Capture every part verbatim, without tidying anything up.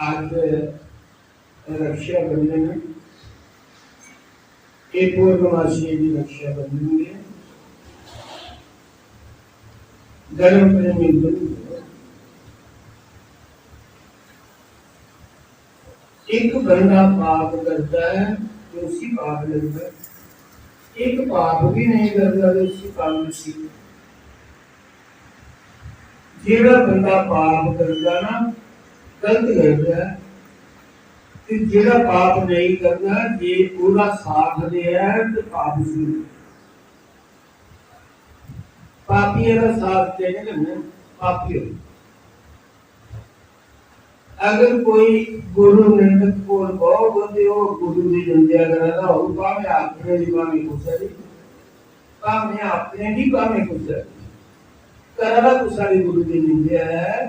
अज्ज रक्षाबंधन, एह् पूर्णमासी दी रक्षाबंधन ऐ। धर्म प्रेमी बंधुओ, इक बंदा पाप करदा ऐ ते उसी पाप लगदा ऐ, इक पाप भी नहीं करदा ते उसी पाप नहीं। जेह्ड़ा बंदा पाप करदा ना, गलत करदा ऐ, ते जेह्ड़ा पाप नेईं करदा, जे ओह्दा साथ देऐ ते पाप उसी। पापिये दा साथ देने कन्नै पापी होंदा। अगर कोई गुरु निंदक कोल बौह्ग ते ओह् गुरु दी निंदेआ करा दा होग, भामें अपने दी, भामें कुसै दी, भामें अपने दी, भामें कुसै दी, करा दा कुसै दी गुरु दी निंदेआ ऐ,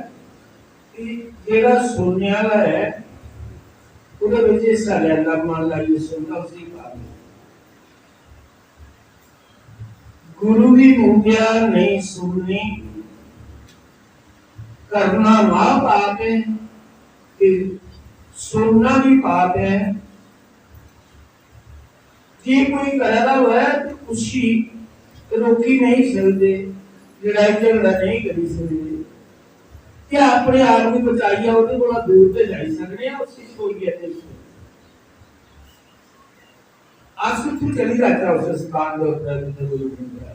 कि जेह्ड़ा सुनने आह्ला ऐ, ओह्दे बिच हिस्सा लैंदा, मन लाइयै सुनदा, उसी पाप ऐ। गुरु दी निंदेआ नेईं सुननी, करना महापाप ऐ ते सुनना भी पाप ऐ। जे कोई करा दा होऐ ते उसी रोकी नहीं सकदे, लड़ाई झगड़ा नहीं करी सकदे, ते अपने आप गी बचाइयै ओह्दे कोला दूर ते जाई सकने आं, उसी छोड़ियै नेईं सकदे। अस उत्थै चली जाचै उस स्थान दे उप्पर जित्थै कोई मंदर ऐ।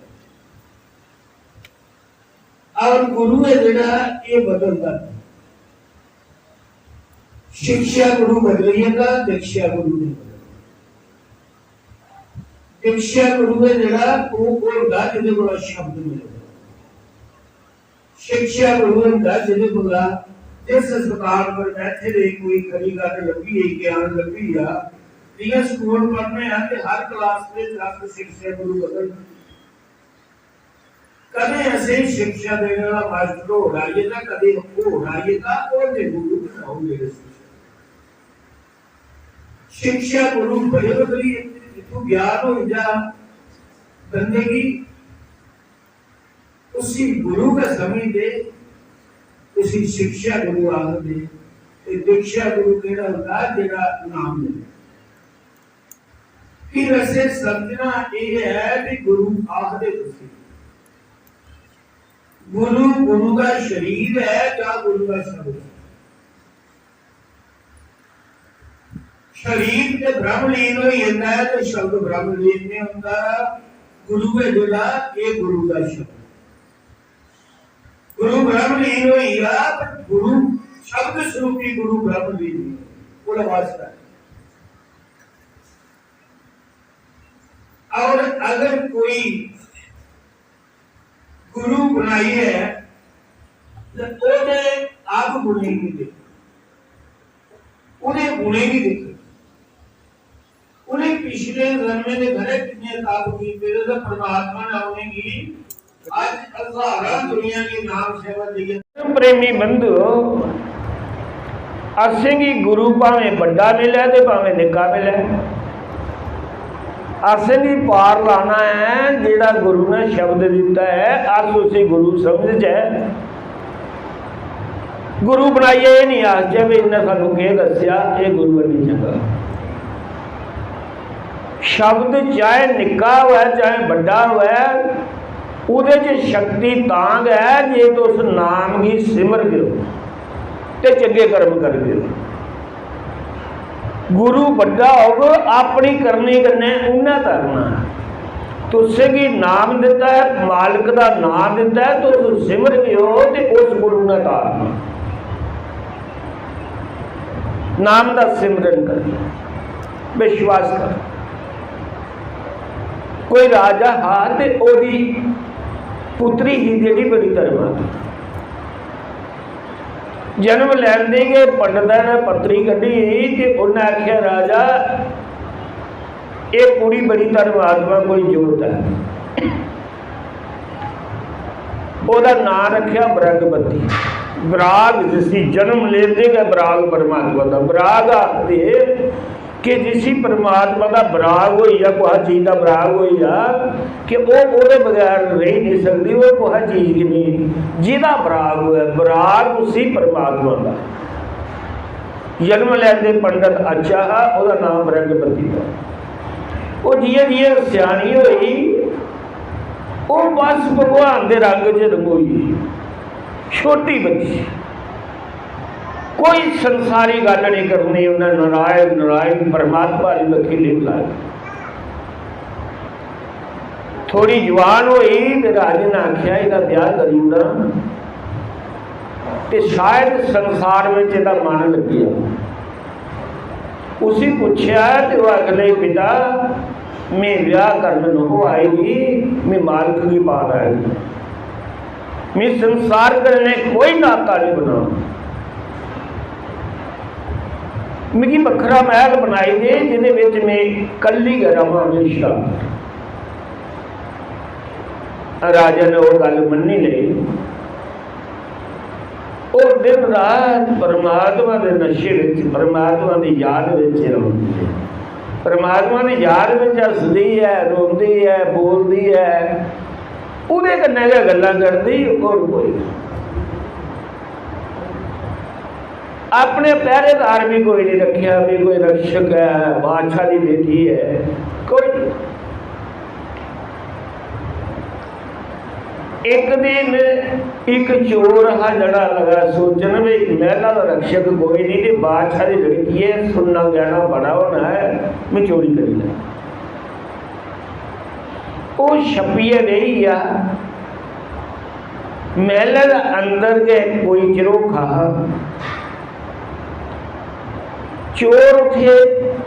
और गुरु ऐ जेह्ड़ा, एह् बदलदा। शिक्षा गुरु बदली जंदा, दीक्षा गुरु नहीं बदलदा। दीक्षा गुरु ऐ जेह्ड़ा, ओह् होंदा जिंदे कोला शब्द मिलदा। शिक्षा गुरु होंदा जिंदे कोला, जिस स्थान पर बैठे दे कोई खरी गल्ल लब्भी, ज्ञान लब्भी जा, जि'यां स्कूल पढ़ने आं ते हर क्लास दे दस शिक्षा गुरु बदलदे। कदें असें शिक्षा देने वाला मास्टर होर आई जंदा, कदें होर आई जंदा, ओह् ते गुरु बनाओ मेरे शिक्षा। शिक्षा गुरु बड़े बदली जंदे, जित्थों ज्ञान होई जा बंदे गी, उसी गुरु गै समझदे, उसी शिक्षा गुरु आखदे। ते दीक्षा गुरु केह्ड़ा होंदा? जेह्ड़ा नाम लेंदा। फिर असें समझना एह् ऐ कि गुरु आखदे कुसी। गुरु, गुरु दा शरीर ऐ जां गुरु दा शब्द ऐ? शरीर ते ब्रह्मलीन होई जंदा ऐ ते शब्द ब्रह्मलीन नहीं होंदा। गुरु ऐ जेह्ड़ा, एह् गुरु दा शब्द। गुरु ब्रह्मलीन होई गेआ, पर गुरु, शब्द स्वरूपी गुरु ब्रह्मलीन नहीं होंदा। ओह्दा वास्ता। और अगर कोई गुरु बनाइयै ते ओह्दे अवगुणें गी दिक्खो, ओह्दे गुणें गी दिक्खो, उ'नें पिछले जन्में दे खरे किन्ने तप कीते दे, ते परमात्मा ने उ'नेंगी अज्ज हजारां दुनिया गी नाम सेवा देइयै। प्रेमी बंधु, असेंगी गुरु भावें बड्डा मिलै ते भावें निक्का मिलै, असेंगी पार लाना ऐ। जेह्ड़ा गुरु ने शब्द दित्ता ऐ, अस उसी गुरु समझचै। गुरु बनाइयै एह् निं आखचै भी इन्नै सानूं केह् दस्सेआ, एह् गुरु है निं चंगा। शब्द चाहे निक्का होऐ, चाहे बड्डा होऐ, ओह्दे च शक्ति तां गै ऐ जे तुस नाम गी सिमरगे ओ ते चंगे कर्म करगे ओ। गुरु बड्डा होग, अपनी करनी कन्नै उन्नै तरना ऐ। तुसें गी नाम दित्ता ऐ, मालक दा नाम दित्ता ऐ, तुस सिमरगे ओ ते उस गुरु ने तारना। नाम दा सिमरन कर, विश्वास कर। कोई राजा हा ते ओह्दी पुत्री ही जेह्ड़ी बड़ी धर्मात्मा। जन्म लैंदे गै पंडता ने पत्री कड्ढी ते उन्नै आखेआ, "राजा, एह् कुड़ी बड़ी धर्मात्मा, कोई जोत ऐ।" ओह्दा नांऽ रक्खेआ बरागवती। बराग जिसी जन्म लैंदे गै बराग परमात्मा दा। बराग आखदे कि जिसी परमात्मा दा बराग होई जा, कुसै चीज दा बराग होई जा, कि ओह् ओह्दे बगैर रेही निं सकदी, ओह् कुसै चीज गी निं, जेह्दा बराग होऐ, बराग उसी परमात्मा दा। जन्म लैंदे पंडत अच्छा हा, ओह्दा नाम बृहस्पति हा। ओह् जि'यां जि'यां स्यानी होई, ओह् बस भगवान दे रंग च रंगोई गेई। छोटी बच्ची, कोई संसारी गल्ल नहीं करनी, उन्हें नारायण नारायण परमात्मा दी बक्खी लिख लाई। थोड़ी जवान होई ते राजे ने आख्या, "एह्दा ब्याह करी ओड़ां ते शायद संसार बिच एह्दा मन लग्गी जा।" उसी पुच्छेआ ते ओह् आखन लगी, "पिता, में ब्याह करन नहो आई दी, में मालक गी पार आई दी। में संसार कन्नै कोई नाता नहीं बनाना। मिगी बक्खरा मैहल बनाई दे, जेह्दे बिच में कल्ली गै रवां म्हेशा।" राजा ने ओह् गल्ल मन्नी लेई। ओह् दिन रात परमात्मा दे नशे बिच, परमात्मा दी याद बिच रौंह्दी ऐ। परमात्मा दी याद बिच हसदी ऐ, रोंदी ऐ, बोलदी ऐ, ओह्दे कन्नै गै गल्लां करदी, होर कोई। अपने पहरेदार भी कोई नहीं रखेआ, भी कोई रक्षक ऐ, बादशाह दी बेटी ऐ, कोई नहीं। एक दिन एक चोर हा, जड़ा लगा सोचन, भी महला दा रक्षक कोई नहीं, ते बादशाह दी लड़की ऐ, सुन्ना गैह्ना बड़ा होना ऐ, मैं चोरी करी लैं। ओह् छप्पियै रेही गेआ। महलै दे अंदर गै कोई झरोखा हा। चोर उत्थै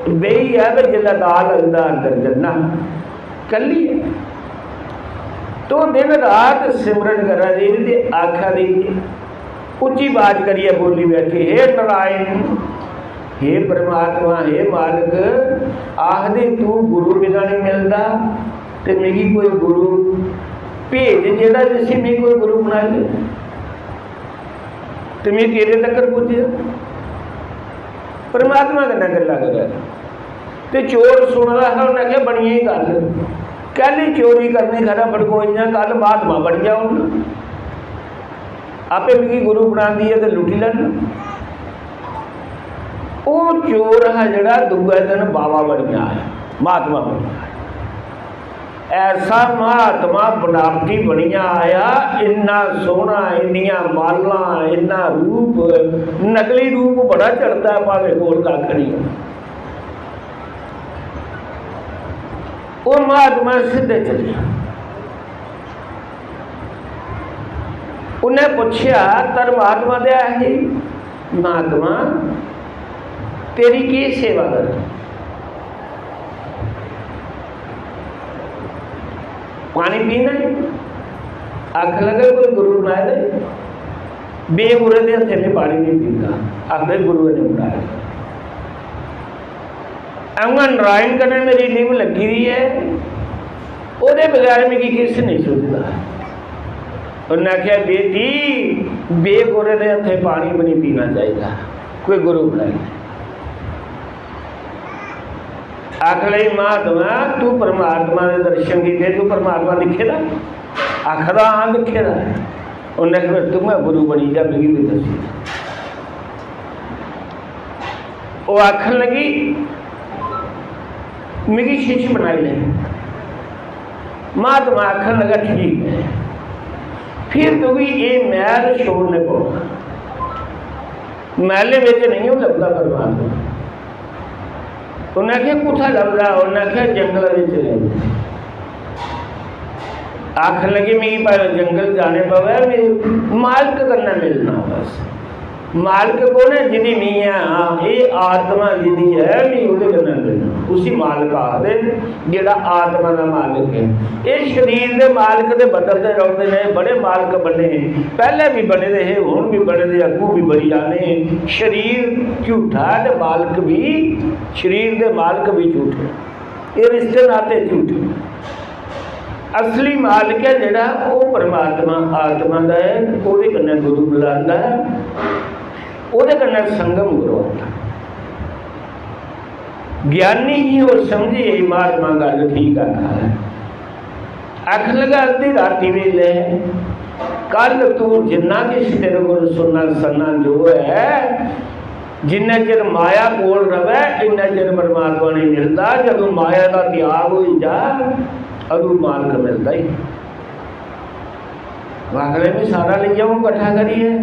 बेही गेआ, ते जिसलै दाऽ लगदा अंदर जन्ना, कल्ली ऐ। तो दिन रात सिमरन करा दी ते आखा दी, उच्ची बाज करियै बोली बैठी, "हे नारायण, हे परमात्मा, हे मालक, आखदे तू गुरु बिना नहीं मिलदा, ते मिगी कोई गुरु भेज जेह्ड़ा जिसी मिगी कोई गुरु बनाई दे, ते में तेरे तकर पुज्जेआ।" परमात्मा कन्नै गल्लां करै। ते चोर सुनदा हा, उन्नै आखेआ, "बनी गेई गल्ल, कैह्ली चोरी करनी, खरा बड़कोई जां, कल महात्मा बनी जाओ, आपे मिगी गुरु बनांदी ऐ ते लुट्टी लैना।" ओह् चोर हा जेह्ड़ा, दूए दिन बाबा बनी गेआ, महात्मा बनी गेआ। ऐसा महात्मा बनावटी बनिया आया, इन्ना सोहना, इन्नियां मालां, इन्ना रूप, नकली रूप बड़ा चढ़दा ऐ, भावें कोल कक्ख नहीं। ओह् महात्मा सिद्धे चली। उन्नै पुच्छेआ, धर्मात्मा ते ऐ ही, "महात्मा, तेरी केह् सेवा करी? पानी पीना है?" आखन लगे, "कोई गुरु बनाए दे, बेगुरे दे हत्थे में पानी नहीं पीता।" आखदे, "गुरु ने बनाए।" "उ'आं नारायण कन्नै मेरी लिव लग्गी दी ऐ, ओह्दे बगैर मिगी किश नेईं सुझदा।" उन्नै आखेआ, "बेटी, बेगुरे दे हत्थे पानी बी नेईं पीना चाहिदा, कोई गुरु बनाई लै।" आखन लगी, "महात्मा, तू परमात्मा दे दर्शन कीते, तू परमात्मा दिक्खे दा?" आखदा, "हां, दिक्खे दा।" उन्नै आखेआ, "फिर तूं गै गुरु बनी जा, मिगी बी दस्सी।" ओह् आखन लगी, "मिगी शिष्य बनाई ले।" महात्मा आखन लगा, "ठीक ऐ, फिर तुगी एह् मैह्ल छोड़ने पौना, मैह्ले बिच नेईं लभदा परमात्मा।" उन्नै आखेआ, "कुत्थै लभदा?" उन्नै आखेआ, "जंगल बिच लभदा।" आखन लगे, "मिगी भामें जंगल जाने पवै, मिगी मालक कन्नै मिलना बस।" मालक कौन ऐ? जिंदी में आं, एह् आत्मा जिंदी ऐ, में ओह्दे कन्नै मिलना। उसी मालक आखदे न, जेह्ड़ा आत्मा दा मालक ऐ। एह् शरीर दे मालक ते बदलदे रौंह्दे न, बड़े मालक बने, पैह्लें बी बने दे हे, हुन बी बने दे, अग्गूं बी बनी जाने। शरीर झूठा ऐ ते मालक बी, शरीर दे मालक बी झूठे। एह् रिश्ते नाते झूठे। असली मालक ऐ जेह्ड़ा, ओह् परमात्मा आत्मा दा ऐ, ओह्दे कन्नै गुरु मिलांदा ऐ, ओह्दे कन्नै संगम करोआंदा। ज्ञानी ही ओह् समझी गेई, महात्मा गल्ल ठीक आखा दा ऐ। आखन लगा, "अद्धी राती बेल्लै कल तू जिन्ना किश तेरे कोल सुन्ना सन्ना जो ऐ, जिन्ना चिर माया कोल रवै, इन्ना चिर परमात्मा नेईं मिलदा। जदूं माया दा त्याग होई जा, अदूं मालक मिलदा ही। आखने में सारा लेई जाऊं कट्ठा करियै,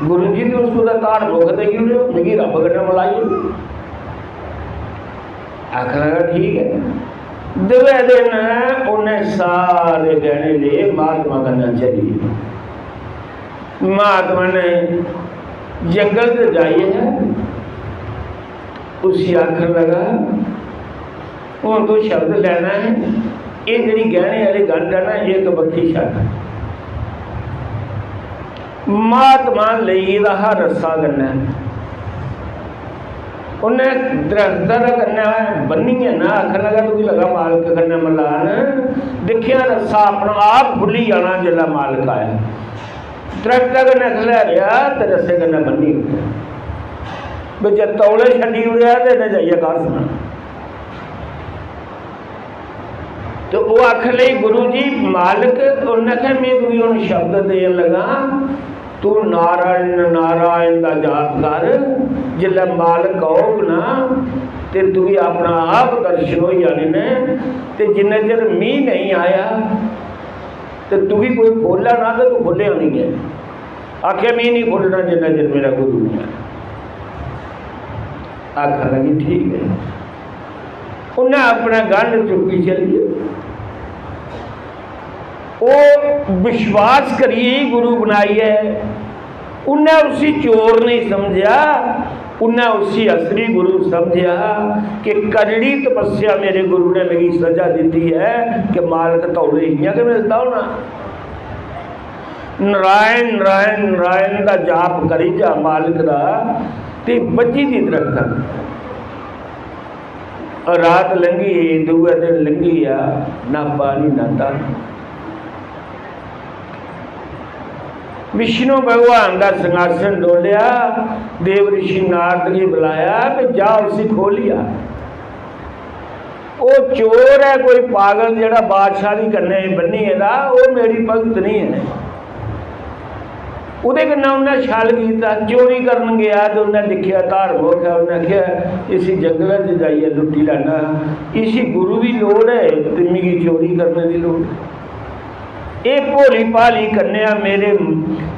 गुरु जी तुस कुतै धार मुख देई ओड़ेओ, मिगी रब्ब कन्नै मलाई ओड़ो। आखन लगा ठीक ऐ। दूए दिन उन्नै सारे गैह्ने ले महात्मा कन्नै चली गे। महात्मा ने जंगल च जाइयै उसी आखन लगा, "हून तू शब्द लैना ऐ, एह् जेह्ड़ी गैह्ने आह्ली गंढ ऐ ना, एह् इक बक्खी छड्ड।" महात्मा लेई गेदा हा रस्सा कन्नै, उन्नै दरख्ता दे कन्नै बन्नियै ना आखन लगा, "तुगी लगा मालक कन्नै मलान।" दिक्खेआ, रस्सा अपना आप खुल्ली जाना जिसलै मालक आया। दरख्ता कन्नै खल्लै रेहा ते रस्से कन्नै बन्नी ओड़ेआ। बी जे तौले छड्डी ओड़ेआ ते इन्नै जाइयै घर सनाना। ते ओह् आखन लगी, "गुरु जी, मालक, उन्नै आखेआ, में तुगी हून शब्द देन लगा, तू नारायण, नारायण दा जाप कर, जिसलै मालक औग ना, ते तुगी अपना आप दर्शन होई जाने न, ते जिन्ने चिर मी नेईं आया, ते तुगी कोई खोह्ल्लै ना, ते तू खोह्ल्लेआ नेईं ऐ।" आखेआ, "मी निं खोह्लना जिन्ना चिर मेरा गुरु निं आया।" आखन लगी, "ठीक ऐ।" उन्नै अपना गंढ चुक्की चली गे। ओह् विश्वास करियै ही गुरु बनाइयै, उन्नै उसी चोर नेईं समझेआ, उन्नै उसी असली गुरु समझेआ कि करड़ी तपस्या मेरे गुरु ने मिगी सजा दित्ती ऐ कि मालक तौले इ'यां गै मिलदा होना। नारायण, नारायण, नारायण दा जाप करी जा मालक दा, ते बज्झी दी दरख्त। रात लंघी, दूए दिन लंघी आ, ना पानी ना दाना। विष्णु भगवान दा सिंहासन डोलेआ, देव ऋषि नारद गी बुलाया कि जा उसी खोह्लिया। ओह् चोर ऐ, कोई पागल जेह्ड़ा बादशाह दी कन्नै बन्नी गेदा, ओह् मेरी भगत निं ऐ। ओह्दे कन्नै उन्नै छल कीता, चोरी करन गेआ ते उन्नै दिक्खेआ धार मुख ऐ, उन्नै आखेआ, "इसी जंगलै च जाइयै लुट्टी लैना, इसी गुरु दी लोड़ ऐ ते मिगी चोरी करने दी लोड़।" एह् भोली भाली कन्या मेरे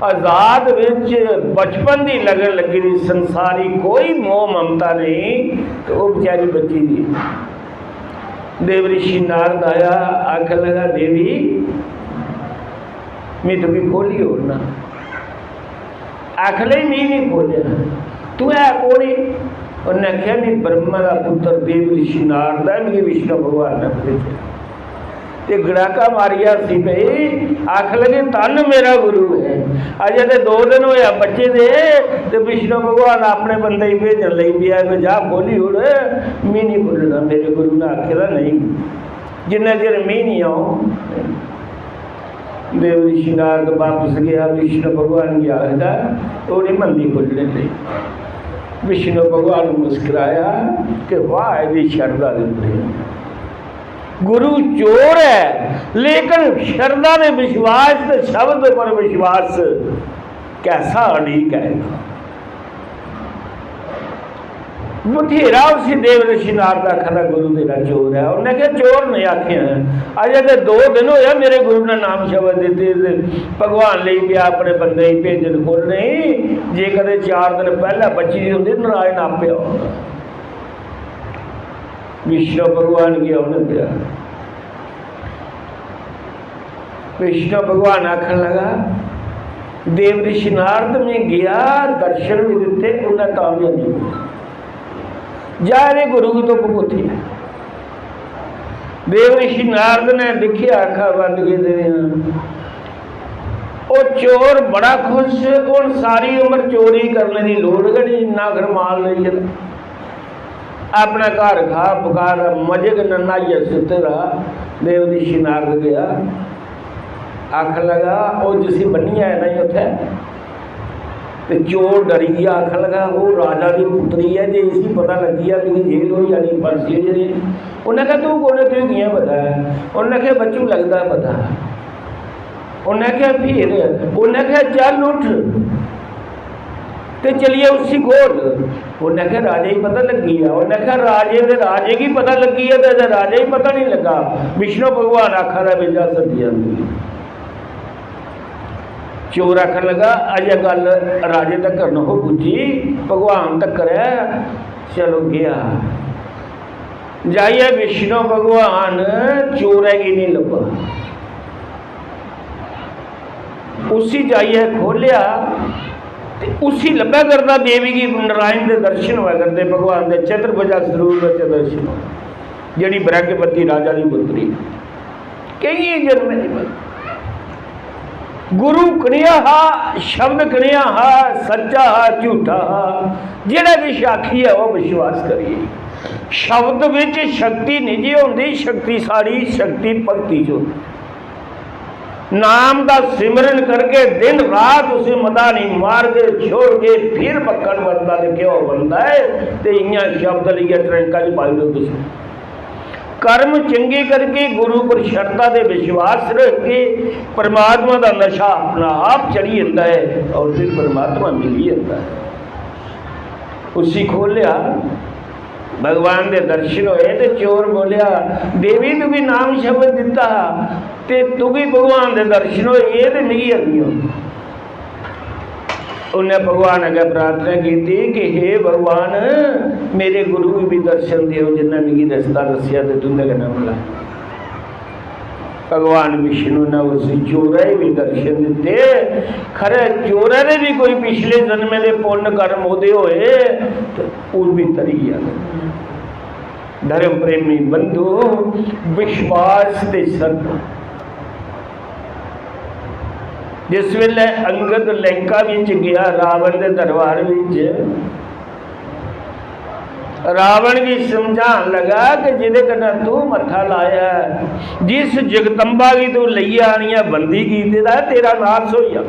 आजाद बिच बचपन दी लगन लग्गी दी, संसारी कोई मोह ममता नेईं, ते ओह् बेचारी बची दी। देव ऋषि नारद आया, आखन लगा, "देवी, में तुगी खोह्ली ओड़ना।" आखन लगी, "मी निं खोह्लेआ।" "तूं है कौन ऐ?" उन्नै आखेआ, "में ब्रह्मा दा पुत्तर देव ऋषि नारद ऐ, मिगी विष्णु भगवान ने भेजेआ।" ते गड़ाका मारियै हस्सी पेई, आखन लगी, "धन्न मेरा गुरु ऐ।" अजें ते दो दिन होएआ बच्चे दे, ते विष्णु भगवान अपने बंदे गी भेजन लगी पेआ कि जा खोह्ली ओड़, "मी निं खोह्लना, मेरे गुरु ने आखे दा नेईं, जिन्ना चिर मी निं आऊं।" देव ऋषि नारद बापस गेआ, विष्णु भगवान गी आखदा, "ओह् निं मनदी खोह्लने लेई।" विष्णु भगवान मुस्कुराया कि वाह, एह्दी शरधा दे उत्ते। गुरु चोर ऐ, लेकिन शरधा दे विश्वास ते शब्द पर विश्वास कैसा अड़ीक है। बथेरा उसी देव ऋषि नारद आखा दा, "गुरु तेरा चोर ऐ।" उन्नै क्या चोर नहीं आखे हैं? अजें ते दो दिन होया मेरे गुरु ने नाम शब्द दित्ते ते भगवान लेई पेआ अपने बंदे गी भेजन खोलने गी। जे कदें चार दिन पैह्लें बची दी होंदी, नारायण आपे औंदा। विष्णु भगवान गी औने पेआ। विष्णु भगवान आखन लगा, "देव ऋषि नारद, में गया, दर्शन भी दित्ते, उन्हें तां भी नहीं। जा रे गुरु की तो भभूति है।" देव ऋषि नारद ने दिक्खेआ, अक्खां बंद कीते दियां। ओह् चोर बड़ा खुश, हुन सारी उम्र चोरी करने दी लोड़ गै नहीं, इन्ना अगर माल लेई गेदा। अपने घर खा पका दा, मजे कन्नै न्हाइयै सुत्ते दा। देव ऋषि नारद गेआ, आखन लगा, "ओह् जिसी बन्नी आए ना उत्थै।" ते चोर डरी गेआ, आखन लगा, "ओह् राजा दी पुत्री ऐ, जे इसी पता लग्गी गेआ, मिगी जेल होई जानी, फांसी होई जानी।" उन्नै आखेआ, "तूं कौन ऐ, तुगी कि'यां पता ऐ?" उन्नै आखेआ, "बच्चू, लगदा पता।" उन्नै आखेआ, "फिर?" उन्नै आखेआ, "चल उठ।" ते चलियै उसी खोल। उन्नै आखेआ, "राजे गी पता लग्गी गेआ।" उन्नै आखेआ, "राजे दे राजे गी पता लग्गी गेआ ते राजे गी पता नहीं लग्गा।" विष्णु भगवान आखा दा, "भेजा सद्दी आंदी।" चोर आखन लगा, "अजें गल्ल राजे तक्कर न हो पुज्जी, भगवान तक्कर ऐ।" चलो गेआ। जाइयै विष्णु भगवान चोरै गी नहीं लब्भा। उसी जाइयै खोह्लेआ ते उसी लब्भै करदा देवी गी नारायण दे दर्शन होआ करदे, भगवान दे चतुर्भुजा स्वरूप दे दर्शन होए, जेह्ड़ी बृहस्पति राजा दी पुत्री, केइयें जन्में दी बंदी। गुरु कनेहा हा, शब्द कनेहा हा, सच्चा हा, झूठा हा, जेह्ड़ा किश आखियै ओह् विश्वास करिए। शब्द विच शक्ति निं जी होंदी, शक्ति साढ़ी शक्ति भक्ति च होंदी। नाम दा सिमरन करके दिन रात उसी मदानी मारगे, छोड़गे, फिर पक्कड़ बनदा ते क्यों बनदा है, ते इ'यां शब्द लेइयै ट्रैंका च पाई दो तुसी। कर्म चंगे करगे, गुरु पर श्रद्धा ते विश्वास रखगे, परमात्मा दा नशा अपना आप चढ़ी जंदा है और फिर परमात्मा मिली जंदा है। उसी खोह्लेआ, भगवान दे दर्शन होए ते चोर बोलेआ, "देवी, तुगी नाम शब्द दित्ता हा ते तुगी भगवान दे दर्शन होए, एह् ते मिगी हैनी होए।" उन्नै भगवान अग्गें प्रार्थना कीती कि, "हे भगवान, मेरे गुरु गी भी दर्शन देओ, जिन्नै मिगी रस्ता दस्सेआ ते तुं'दे कन्नै मिलाया।" भगवान विष्णु ने उसी चोरै गी भी दर्शन दित्ते। खरै चोरै दे भी कोई पिछले जन्में दे पुन्न कर्म ओह्दे होए ते ओह् भी तरी गेआ। धर्म प्रेमी बंधु, विश्वास ते श्रद्धा। जिस वेले अंगद लंका विच गया, रावण दे दरबार विच, रावण गी समझान लगा कि जिदे कन्नै तू मत्था लाया ऐ, जिस जगदम्बा गी तू लेइयै आनियै बंदी कीते दा ऐ, तेरा नाश होई जा,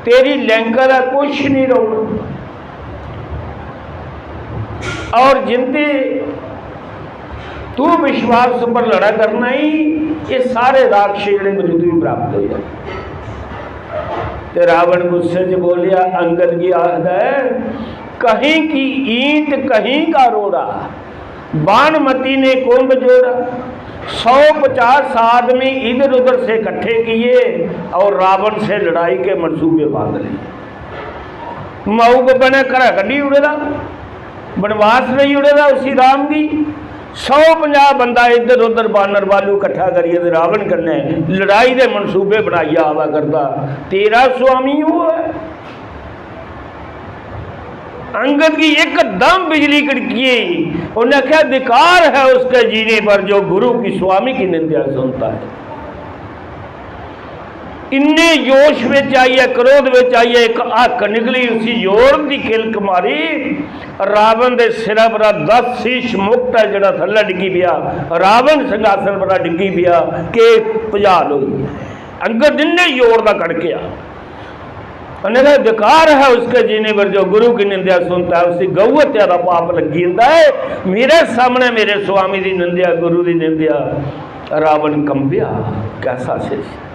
तेरी लंका दा कुछ नहीं रौह्ना। और जिंदे तू विश्वास उप्पर लड़ा करना ही, ये सारे राक्षस जेह्ड़े मृत्यु गी प्राप्त हो जाते। ते रावण गुस्से च बोलिया, अंगद गी आखदा है, "कहीं की ईंट कहीं का रोड़ा, बाणमती ने कुंभ जोड़ा।" सौ पचास आदमी इधर उधर से इकट्ठे किए और रावण से लड़ाई के मंसूबे बांध लिए। माऊ बब्बै ने घरा कड्ढी ओड़े दा, बनवास लेई ओड़े दा उसी राम गी। सौ पंजाह बंदा इद्धर उद्धर बानर बालू कट्ठा करियै ते रावण कन्नै लड़ाई दे मनसूबे बनाइयै आवा करदा। तेरा स्वामी ओह् ऐ। अंगद गी एकदम बिजली कड़की। उन्हें आखेआ, "धिक्कार है उसके जीने पर जो गुरु की स्वामी की निंदा सुनता है।" इन्ने जोश विच आइयै, क्रोध विच आइयै इक हक्क निकली, उसी जोर दी किलक मारी। रावण दे सिरा परा दस शीश मुकुट ऐ जेह्ड़ा थल्लै डिग्गी पेआ, रावण सिंहासन परा डिग्गी पेआ, के भुचाल होई गेआ। अंगद इन्ने जोर दा कड़केआ। उन्हें कहा, "धिक्कार है उसके जीने पर जो गुरु की निंदा सुनता है।" उसी गौ हत्या दा पाप लग्गी जंदा है। मेरे सामने मेरे स्वामी दी निंदा, गुरु दी निंदा, रावण कंबेआ। कैसा शिष्य।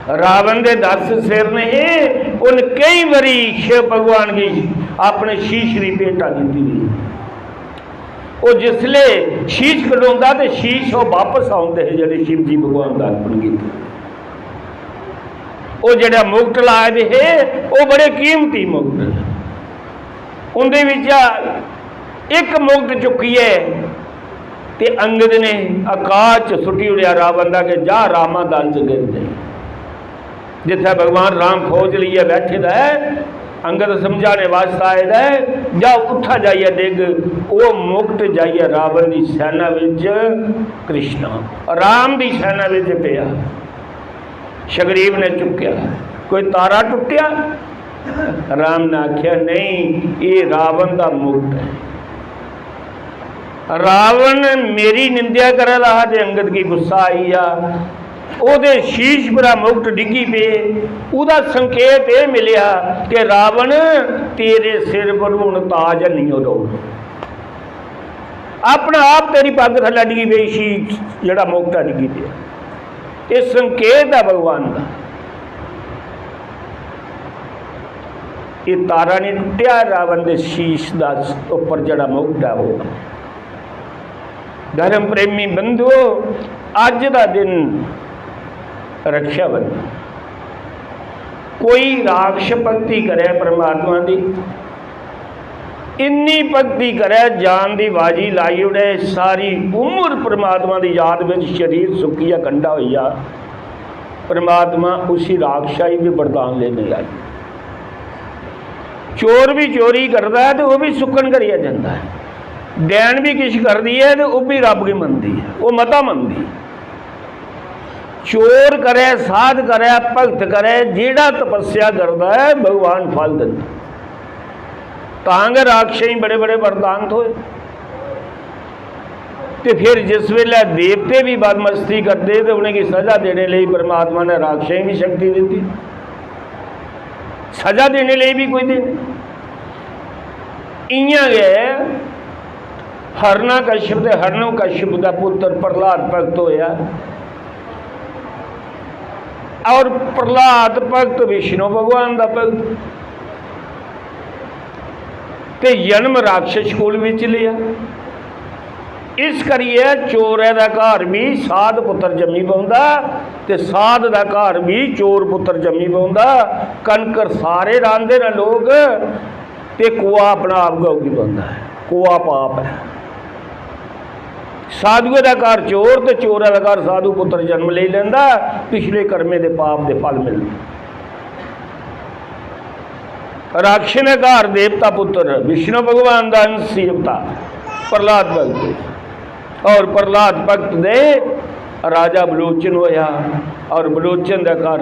रावण दे दस सिर ने, उन कई बारी शिव भगवान गी अपने शीश दी भेंटा दित्ती दी। ओह् जिसले शीश कटोंदा ते शीश ओह् वापस औंदे हे जेह्ड़े शिव जी भगवान दा अर्पण कीते। ओह् जेह्ड़ा मुकुट लाए दे हे, ओह् बड़े कीमती मुकुट। उं'दे बिच्चा इक मुकुट चुक्कियै ते अंगद ने अकाश च सुट्टी ओड़ेआ रावण दा कि जा रामा दल च गिर जाई। जित्थै भगवान राम फौज लेइयै बैठे दा ऐ, अंगद समझाने वास्तै आए दा ऐ, जा उत्थै जाइयै डिग। ओह् मुकुट जाइयै रावण दी सैना बिच, कृष्णा, राम दी सैना बिच पेआ। सुग्रीव ने चुक्केआ। कोई तारा टुट्टेआ? राम ने आखेआ, "नेईं, एह् रावण दा मुकुट ऐ।" रावण मेरी निंदेआ करा दा हा ते अंगद गी गुस्सा आई गेआ। ओह्दे शीश परा मुकुट डिग्गी पे। ओह्दा संकेत एह् मिलेआ कि रावण, तेरे सिर पर हून ताज हैनी रौह्ग। अपना आप तेरी पग्ग थल्लै डिग्गी पेई शीश, जेह्ड़ा मुकुट ऐ डिग्गी पेआ। एह् संकेत ऐ भगवान दा। एह् तारा निं टुट्टेआ, रावण दे शीश दा उप्पर जेह्ड़ा मुकुट ऐ ओह्। धर्म प्रेमी बंधुओ, अज्ज दा दिन रक्षाबंधन। कोई राक्ष भक्ति करै परमात्मा दी, इन्नी भक्ति करै, जान दी बाजी लाई ओड़े, सारी उम्र परमात्मा दी याद बिच शरीर सुक्कियै कंडा होई जा, परमात्मा उसी राक्षस गी बी वरदान देने आई। चोर भी चोरी करदा ऐ ते ओह् भी सुक्कन करियै जंदा ऐ। डैन भी किश करदी ऐ ते ओह् भी रब गी मनदी ऐ, ओह् मता मनदी ऐ। चोर करै, साध करै, भगत करै, जेह्ड़ा तपस्या करदा ऐ, भगवान फल दिंदा। तां गै राक्षसें गी बड़े बड़े वरदान थ्होए। ते फिर जिस बेल्लै देवते भी बदमस्ती करदे ते उ'नेंगी सजा देने लेई परमात्मा ने राक्षसें गी शक्ति दित्ती। सजा देने लेई भी कोई देने। इ'यां गै हरणा कश्यप ते हरणो कश्यप दा पुत्र प्रहलाद भगत होया, और प्रहलाद भगत विष्णु भगवान दा भगत, ते जन्म राक्षस कुल विच लिया। इस करियै चोरै दा घर बी साध पुत्र जम्मी पौंदा ते साध दा घर बी चोर पुत्र जम्मी पौंदा। कनक सारे रांह्दे न लोक, ते कोआ अपना आप गै उग्गी पौंदा ऐ। कोआ पाप ऐ। साधुए दा घर चोर ते चोरै दा घर साधु पुत्र जन्म लेई लैंदा, पिछले कर्में दे पाप दे फल मिलदे। राक्षस ने घर देवता पुत्र विष्णु भगवान दा अंश ही अवतार प्रहलाद भगत, और प्रहलाद भगत दे राजा बलोचन होया, और बलोचन दे घर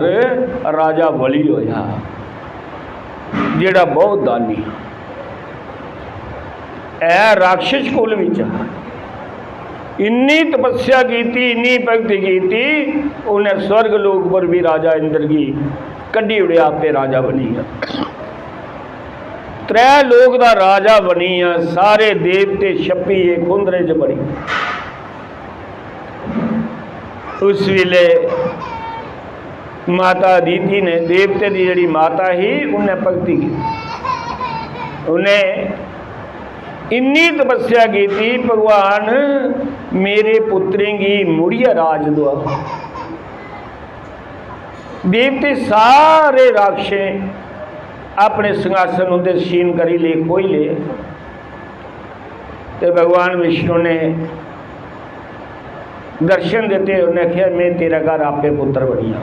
राजा बलि होया, जेड़ा बहुत दानी ऐ। राक्षस कुल विच इन्नी तपस्या कीती, इन्नी भक्ति कीती, उन्हें स्वर्ग लोक पर भी राजा इंद्र गी कड्ढी उड़ेआ, आपे राजा बनी गया। त्रै लोक दा राजा बनी गया, सारे देवते छप्पी गे खुंदरे च बड़ी। उस वेले माता अदिति ने, देवते दी जेह्ड़ी माता ही, उन्हें भक्ति की। उन्हें इन्नी तपस्या की थी, "भगवान, मेरे पुत्रें गी मुड़ियै राज दुआओ।" देवते सारे राक्षसें अपने सिंहासन उंदे छीन करी ले, खोई ले। ते भगवान विष्णु ने दर्शन दिते, उन्हें आखेआ, "मैं तेरा घर आपे पुत्र बनिया।"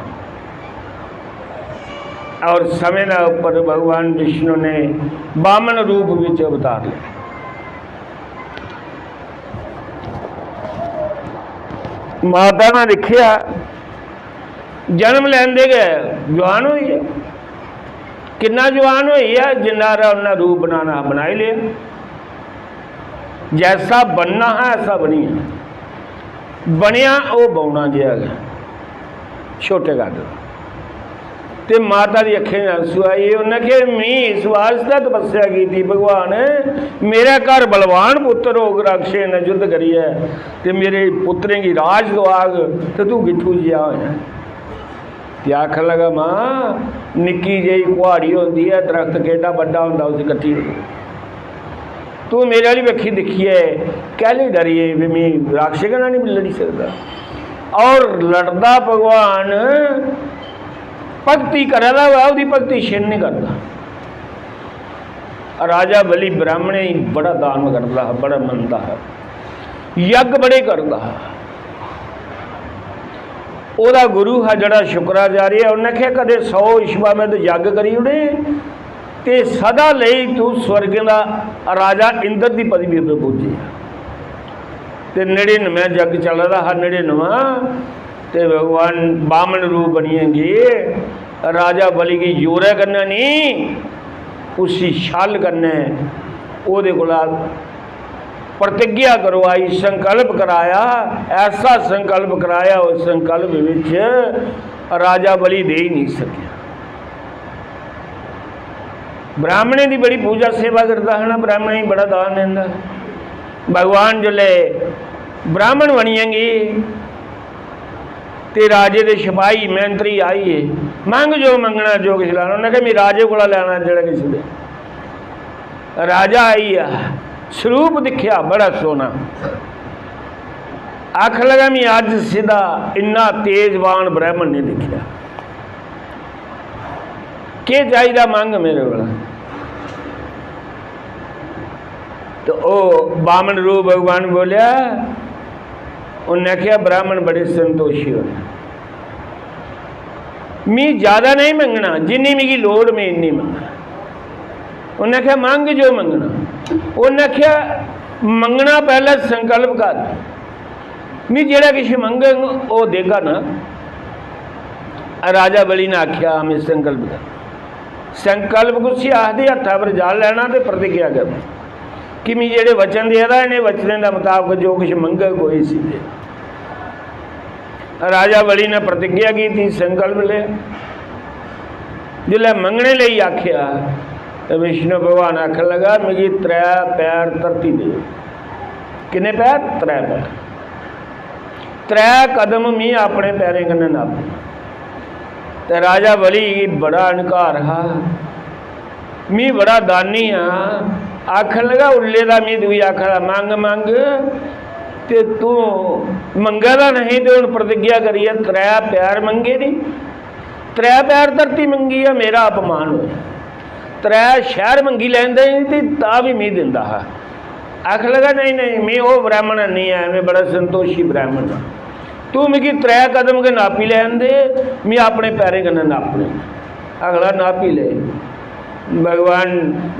और समय ना ऊपर भगवान विष्णु ने बामन रूप विच अवतार लिया। माता ने दिखेआ, जन्म लैंदे गै जुआन होई गेआ। किन्ना जुआन होई गेआ, जिन्ना हारा उन्ना रूप बनाना हा, बनाई लेआ। जैसा बनना हा, ऐसा बनी गेआ। बनेआ ओह् बौना जेहा गै, छोटे कद दा। ते माता दी अक्खें च आंसू आई। उन्नै आखेआ, "में इस वास्तै तपस्या कीती, भगवान, मेरे घर बलवान पुत्तर होग, राक्षसें ने युद्ध करियै ते मेरे पुत्तरें गी राज दोआग, ते तू गिट्ठू जेहा होया।" ते आखन लगा, "मां, निक्की जेही कुहाड़ी होंदी ऐ, दरख्त केड्डा बड्डा होंदा, उसी कट्टी ओड़ो। तू मेरे आह्ली बक्खी दिक्खियै कैह्ली डरी गेई, भी में राक्षस कन्नै निं लड़ी सकदा?" और लड़दा भगवान भक्ति करा दा होऐ, ओह्दी भक्ति छिन्न निं करदा। राजा बलि ब्राह्मणें गी बड़ा दान करदा हा, बड़ा मनदा हा, यज्ञ बड़े करदा हा। ओह्दा गुरु हा जेह्ड़ा शुक्राचार्य, उन्नै आखेआ, "कदें सौ अश्वमेध यज्ञ करी ओड़े ते सदा लेई तू स्वर्गें दा राजा इंद्र दी पदवी पर पुज्जी जा।" ते नड़िनमें यज्ञ चला दा हा, नड़िनमां, ते भगवान बामन रूप बनियै गे। राजा बलि गी जोरै कन्नै निं, उसी छल कन्नै ओह्दे कोला प्रतिज्ञा करवाई, संकल्प कराया, ऐसा संकल्प कराया, उस संकल्प विच राजा बलि देई निं सकेआ। ब्राह्मणें दी बड़ी पूजा सेवा करदा हा ना, ब्राह्मणें गी बड़ा दान दिंदा हा। भगवान जिसलै ब्राह्मण बनियै गे, ते राजे दे सिपाही, मंत्री आई गे, "मंग जो मंगना, जो किश लैना।" उ'नें आखेआ, "मी राजे कोला लैना जेह्ड़ा किश दे।" राजा आई गेआ, सरूप दिक्खेआ बड़ा सोह्ना, आखन लगा, "मी अज्ज सिद्धा इन्ना तेजवान ब्राह्मण नहीं दिक्खेआ। केह् चाहिदा, मंग मेरे कोला।" ते ओह् बामन रूप भगवान बोलेआ, उन्नै आखेआ, "ब्राह्मण बड़े संतोषी होने, मी ज्यादा नहीं मंगना, जिन्नी मिगी लोड़, में इन्नी मंगना।" उन्नै आखेआ, "मंग जो मंगना।" उन्नै आखेआ, "मंगना पैह्लें संकल्प कर, मी जेह्ड़ा किश मंगङ, ओह् देगा ना।" राजा बलि ने आखेआ, "में संकल्प कर।" संकल्प कुसी आखदे? हत्था पर जल लैना ते प्रतिज्ञा करना कि "मी जेह्ड़े वचन देआ दा, इ'नें वचनें दे मताबक जो किश मंगग, ओह् इसी दे।" राजा बलि ने प्रतिज्ञा कीती, संकल्प लेआ। जिसलै मंगने लेई आखेआ, ते विष्णु भगवान आखन लगा, "मिगी त्रै पैर धरती दे।" किन्ने पैर? त्रै पैर। "त्रै कदम मी अपने पैरें कन्नै नापी।" ते राजा बलि गी बड़ा अहंकार हा, "मी बड़ा दानी आं।" आखन लगा, "उल्ले दा मी तुगी आखा दा, 'मंग, मंग,' ते तूं मंगा दा नहीं, ते हुन प्रतिज्ञा करियै त्रै पैर मंगे नी, त्रै पैर धरती मंगी ऐ, मेरा अपमान होया। त्रै शैहर मंगी लैंदे नी ते तां बी मी दिंदा हा।" आखन लगा, "नहीं, नहीं, में ओह् ब्राह्मण नहीं ऐ, में बड़ा संतोषी ब्राह्मण आं। तू मिगी त्रै कदम गै नापी लैन दे, में अपने पैरें कन्नै नापने।" अगला नापी ले। भगवान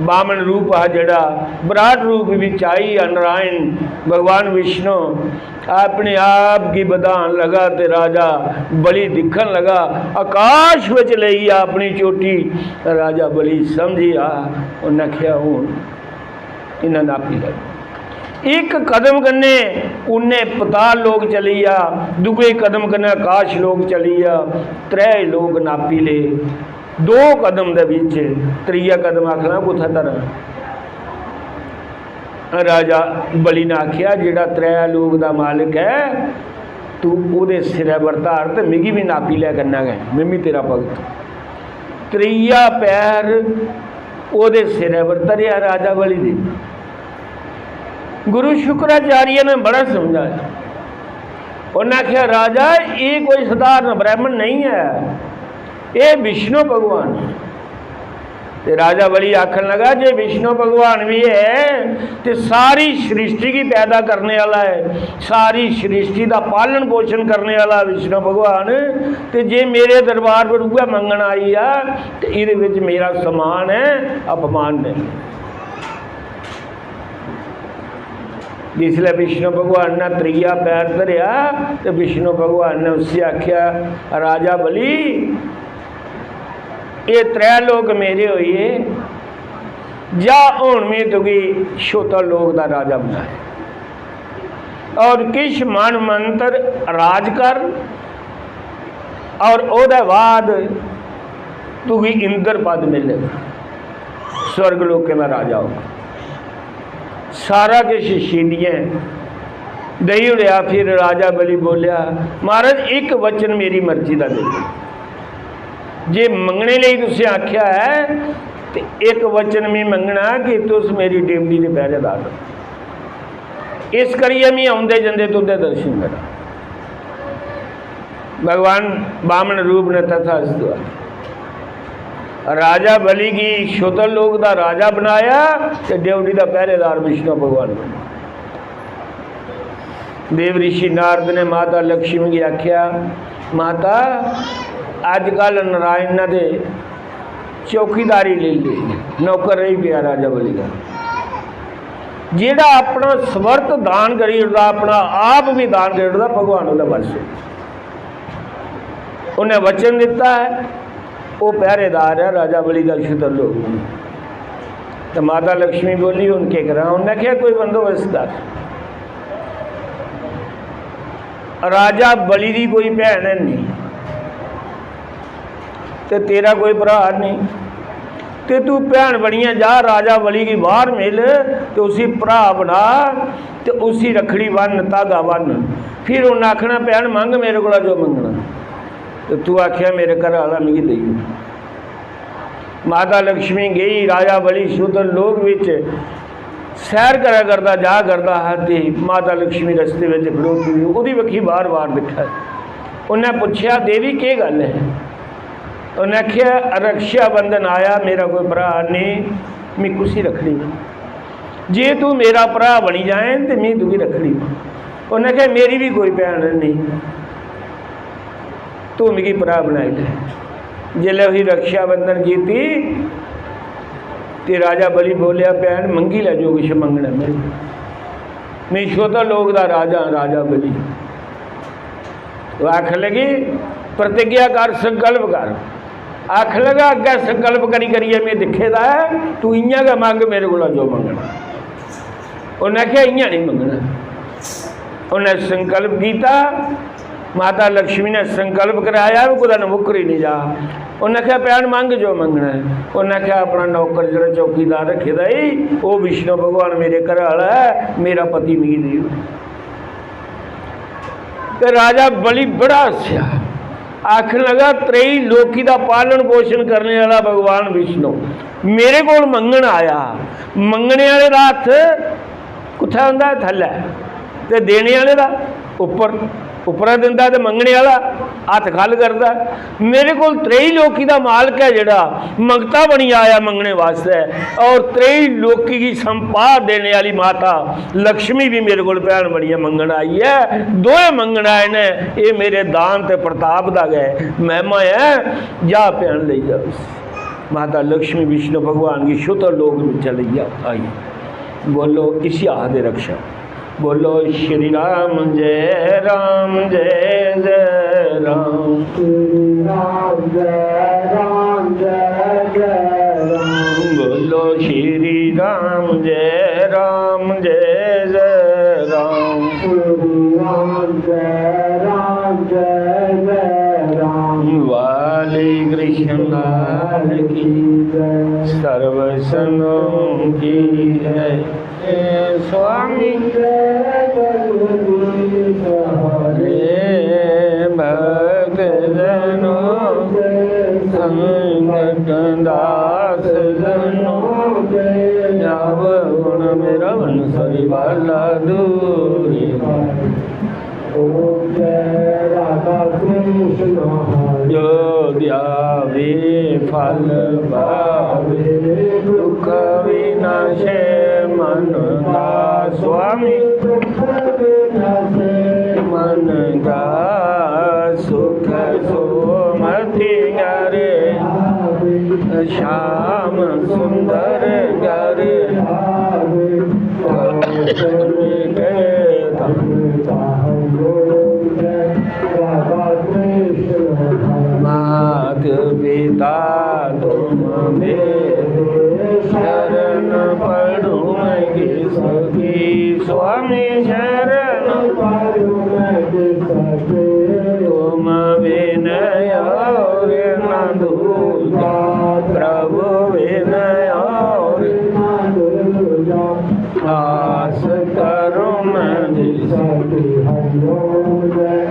बामन रूप हा जेह्ड़ा, विराट रूप बिच आई, नारायण भगवान विष्णु अपने आप गी बधान लगा ते राजा बलि दिक्खन लगा, आकाश विच लेई गेआ अपनी चोटी। राजा बलि समझी आ, उन्नै आखेआ, "हून इन्ना नापी लै।" इक कदम कन्नै उन्नै पताल लोक चली गेआ, दूए कदम कन्नै आकाश लोक चली गेआ, त्रै लोक नापी ले। दो कदम दे बिच त्रीया कदम आखना कुत्थै धरां? राजा बलि ने आखेआ, "जेह्ड़ा त्रै लोक दा मालक ऐ, तू ओह्दे सिरै पर धर ते मिगी बी नापी लै कन्नै गै, में बी तेरा भगत।" त्रीया पैर ओह्दे सिरै पर धरेआ राजा बलि दे। गुरु शुक्राचार्य ने बड़ा समझाया। उन्नै आखेआ, "राजा, एह् कोई सधारण ब्राह्मण नहीं ऐ, एह् विष्णु भगवान ऐ।" ते राजा बलि आखन लगा, "जे विष्णु भगवान भी है, ते सारी सृष्टि गी पैदा करने वाला है, सारी सृष्टि दा पालन पोषण करने वाला विष्णु भगवान, ते जे मेरे दरबार पर उ'ऐ मंगन आई आ, ते एह्दे विच मेरा सम्मान ऐ, अपमान नहीं।" जिसलै विष्णु भगवान ने त्रीया पैर धरेआ, ते विष्णु भगवान ने उसी आखेआ, "राजा बलि, एह् त्रै लोक मेरे होई गे, जा, हुन में तुगी छोता लोक दा राजा बनाया, और किश मन मंत्र राज कर, और ओह्दे बाद तुगी इंद्र पद मिलेगा, स्वर्ग लोकें दा राजा होगा।" सारा किश छीनियै देई ओड़ेआ। फिर राजा बलि बोलेआ, "महाराज, इक वचन मेरी मर्जी दा देओ, जे मंगने लेई तुसें आखेआ ऐ, ते इक वचन में मंगना कि तुस मेरी ड्योढ़ी दे पैह्रेदार र'वो। इस करियै में औंदे जंदे तुं'दे दर्शन करां।" भगवान बामन रूप ने तथास्तु आखेआ। राजा बलि गी शुतल लोक दा राजा बनाया ते ड्योढ़ी दा पैह्रेदार विष्णु भगवान बनेआ। देव ऋषि नारद ने माता लक्ष्मी गी आखेआ, "माता, अजकल नारायण ने ते चौकीदारी लेई लेई, नौकर रेही पेआ राजा बलि दा। जेह्ड़ा अपना समर्थ दान करी ओड़दा, अपना आप बी दान करी ओड़दा, भगवान ओह्दे बश होई।" उन्नै वचन दित्ता ऐ, ओह् पैह्रेदार ऐ राजा बलि दा शुतल लोक। ते माता लक्ष्मी बोली, "हून केह् करां?" उन्नै आखेआ, "कोई बंदोबस्त कर। राजा बलि दी कोई भैन है नहीं, ते तेरा कोई भ्राऽ नहीं, ते तू भैन बनियै जा, राजा बलि गी बाहर मिल ते उसी भ्राऽ बना ते उसी रक्खड़ी बन्न, धागा बन्न। फिर उन्नै आखना, "भैन, मंग मेरे कोला जो मंगना।" ते तू आखेआ, "मेरे घरै आह्ला मिगी देई ओड़।" माता लक्ष्मी गेई, राजा बलि शूद्र लोक बिच सैर करा करदा, जा करदा हा ते माता लक्ष्मी रस्ते बिच खड़ोती दी, ओह्दी बक्खी बार-बार दिक्खा दी। उन्नै पुच्छेआ, "देवी, केह् गल्ल ऐ?" उन्नै आखेआ, "रक्षाबंधन आया, मेरा कोई भ्राऽ नेईं, मी कुसी रक्खड़ी ब'न्नां? जे तूं मेरा भ्राऽ बनी जाएं ते मी तुगी रक्खड़ी ब'न्नां।" उन्नै आखेआ, "मेरी बी कोई भैन नेईं, तूं मिगी भ्राऽ बनाई लै।" जिसलै उसी रक्षाबंधन कीती ते राजा बलि बोलेआ, "भैन, मंगी लै जो किश मंगना मेरे कोला। में शूद्र लोक दा राजा आं, राजा बलि।" ओह् आखन लगी, "प्रतिज्ञा कर, संकल्प कर।" आखन लगा, "अग्गें संकल्प करी करियै में दिक्खे दा ऐ, तूं इ'यां गै मंग मेरे कोला जो मंगना।" उन्नै आखेआ, "इ'यां नेईं मंगना।" उन्नै संकल्प कीता, माता लक्ष्मी ने संकल्प कराया, ओह् कुतै नमुक्करी निं जा। उन्नै आखेआ, "भैन, मंग जो मंगना ऐ।" उन्नै आखेआ, "अपना नौकर जेह्ड़ा चौकीदार रक्खे दा ई, ओह् विष्णु भगवान मेरे घरै आह्ला ऐ, मेरा पति मिगी देई ओड़।" ते राजा बलि बड़ा हस्सेआ, आखन लगा, "त्रैई लोकी दा पालन पोषण करने आह्ला भगवान विष्णु मेरे कोल मंगन आया।" मंगने आह्ले दा हत्थ कुत्थै होंदा ऐ? थल्लै। ते देने आह्ले दा उप्पर, उप्परा दिंदा ते मंगने आह्ला हत्थ ख'ल्ल करदा। मेरे कोल त्रैई लोकी दा मालक ऐ जेह्ड़ा मंगता बनी आया मंगने वास्तै, और त्रैई लोकी गी संपा देने आह्ली माता लक्ष्मी बी मेरे कोल भैन बनियै मंगन आई ऐ। दोए मंगन आए न, एह् मेरे दान ते प्रताप दा गै महिमा ऐ। जा भैन, लेई जा उसी। माता लक्ष्मी विष्णु भगवान गी शूद्र लोक बिच्चा लेइयै आई। बोलो, इसी आखदे रक्षा। बोलो श्री राम जय राम जय जय राम। श्री राम जय राम जय जय राम। बोलो श्री राम जय राम जय जय राम। श्री राम जय राम जय जय राम। वाली कृष्ण लाल की जय। सर्व संतों की जय। हे स्वामी जय जगदीश हरे। भक्त जनों के संकट दास जनों के। जाव गुण मेरा बंसरी वाला दूरी। ओम जय राधा कृष्ण हरे। जो ध्यावे फल पावे, दुख विनाशे मन का स्वामी। दुख विनाशे मन का सुख सोमति घर आवे। श्याम सुंदर घर आवे। मात पिता तुम मेरे, शरण पड़ूं मैं किसकी, स्वामी शरण पड़ूं मैं किसकी। तुम विनय और न दूजा, प्रभु विनय और न दूजा। आस करो मैं जिसकी। हरिओम जय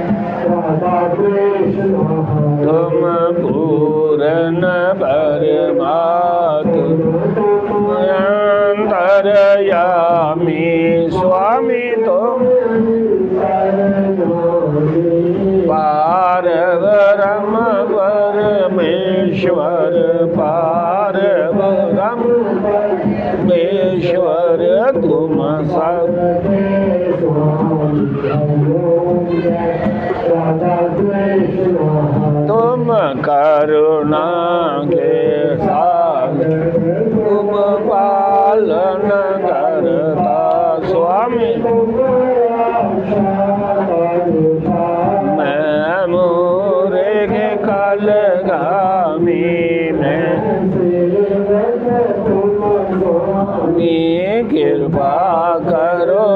राधा कृष्ण हरे। तुम पूर्ण परमात्मा अंतर्यामी स्वामी तुम। पार ब्रह्म परमेश्वर, पार ब्रह्म परमेश्वर तुम सब। तुम करुणा के सागर, तुम पालन करता स्वामी। मैं मूर्ख कालगामी, मैं स्वामी कृपा करो।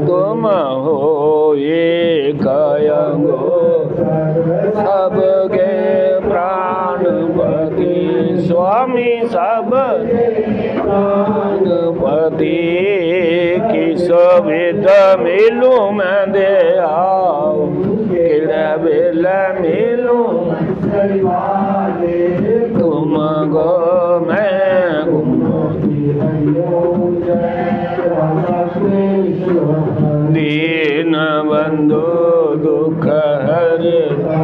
तुम हो एक अंगो मिलूं मैं दे आओ, किड़े बेले मिलूं तुमको मैं। दीन बंधु दुख हरता,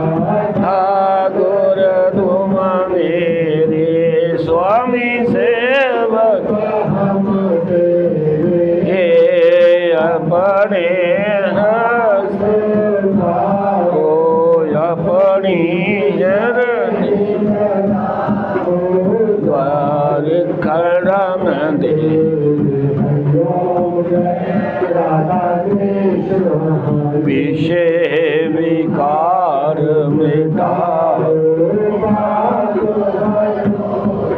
ठाकुर तुम मेरे स्वामी सेवक हम तेरे। हे अपने हस्त को अपनी चरणी द्वार खड़ा मैं दे। विषय विकार मिटाओ।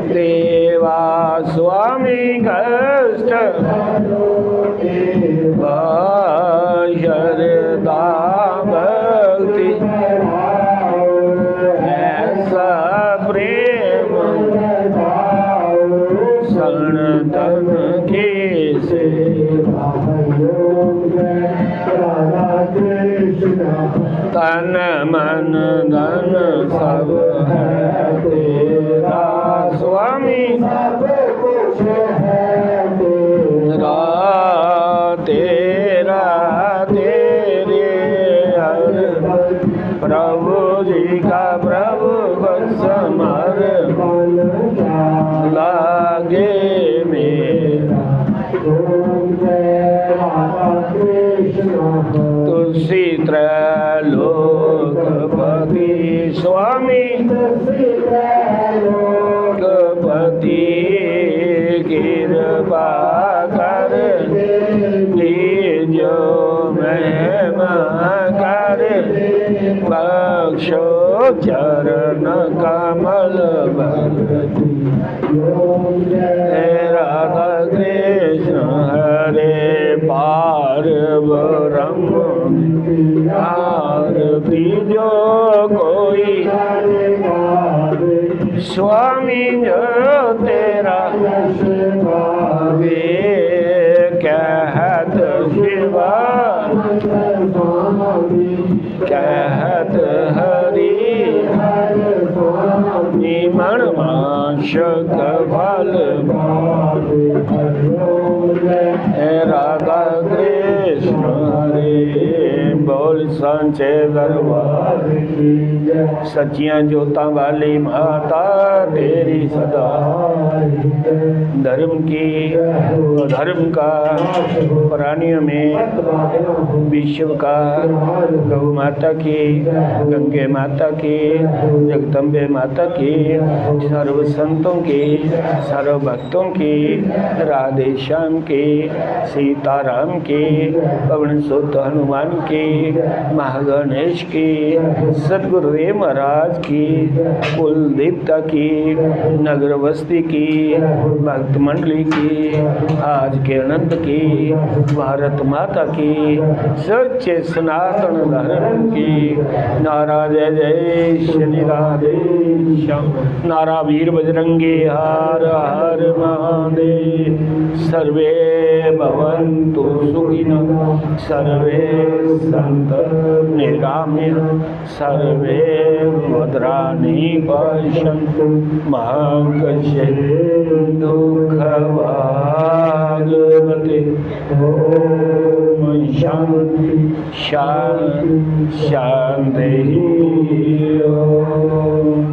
देवा स्वामी कष्ट शरदा भक्ति ऐसा प्रेम सनातन की सेवा। तन मन धन सब है तेरा स्वामी, सब कुछ है तेरा, तेरा तेरे अर्पण। प्रभु जी का प्रभु को समर्पण लागे मेरा। तुलसी त्रैलोकपति स्वामी, त्रैलोकपति कृपा कर दीजो महिमा कर बख्शो चरण कमल भगति। हे राधा कृष्ण हरे पार ब्रह्म विद्या आरती जो कोई स्वामी जो तेरा वे कहत शिवा कहत हरि निमण माशक फल। हे राधा कृष्ण हरे बोल सांचे दरबार की जय। सच्चियां जोतां वाली माता तेरी सदा धर्म की, धर्म का प्राणियों में विश्व का गौ माता की, गंगे माता की, जगदम्बे माता की, सर्व संतों की, सर्व भक्तों की, राधे श्याम की, सीताराम की, पवन सुत हनुमान की, महागणेश की, सदगुरुदेव महाराज की, कुल देवता की, नगर वस्ती की, भक्त मंडली की, आज के अनंत की, भारत माता की, सच्चे सनातन धर्म की। नारा जय जय श्री राधे श्याम, नारा वीर बजरंगी हर हर महादेव। सर्वे भवन्तु सुखिनः, सर्वे सन्तु निरामयाः, सर्वे भद्राणि पश्यन्तु मा कश्चित् दुःखभाग् भवेत्। ओम शांति शांति शांति। ओम।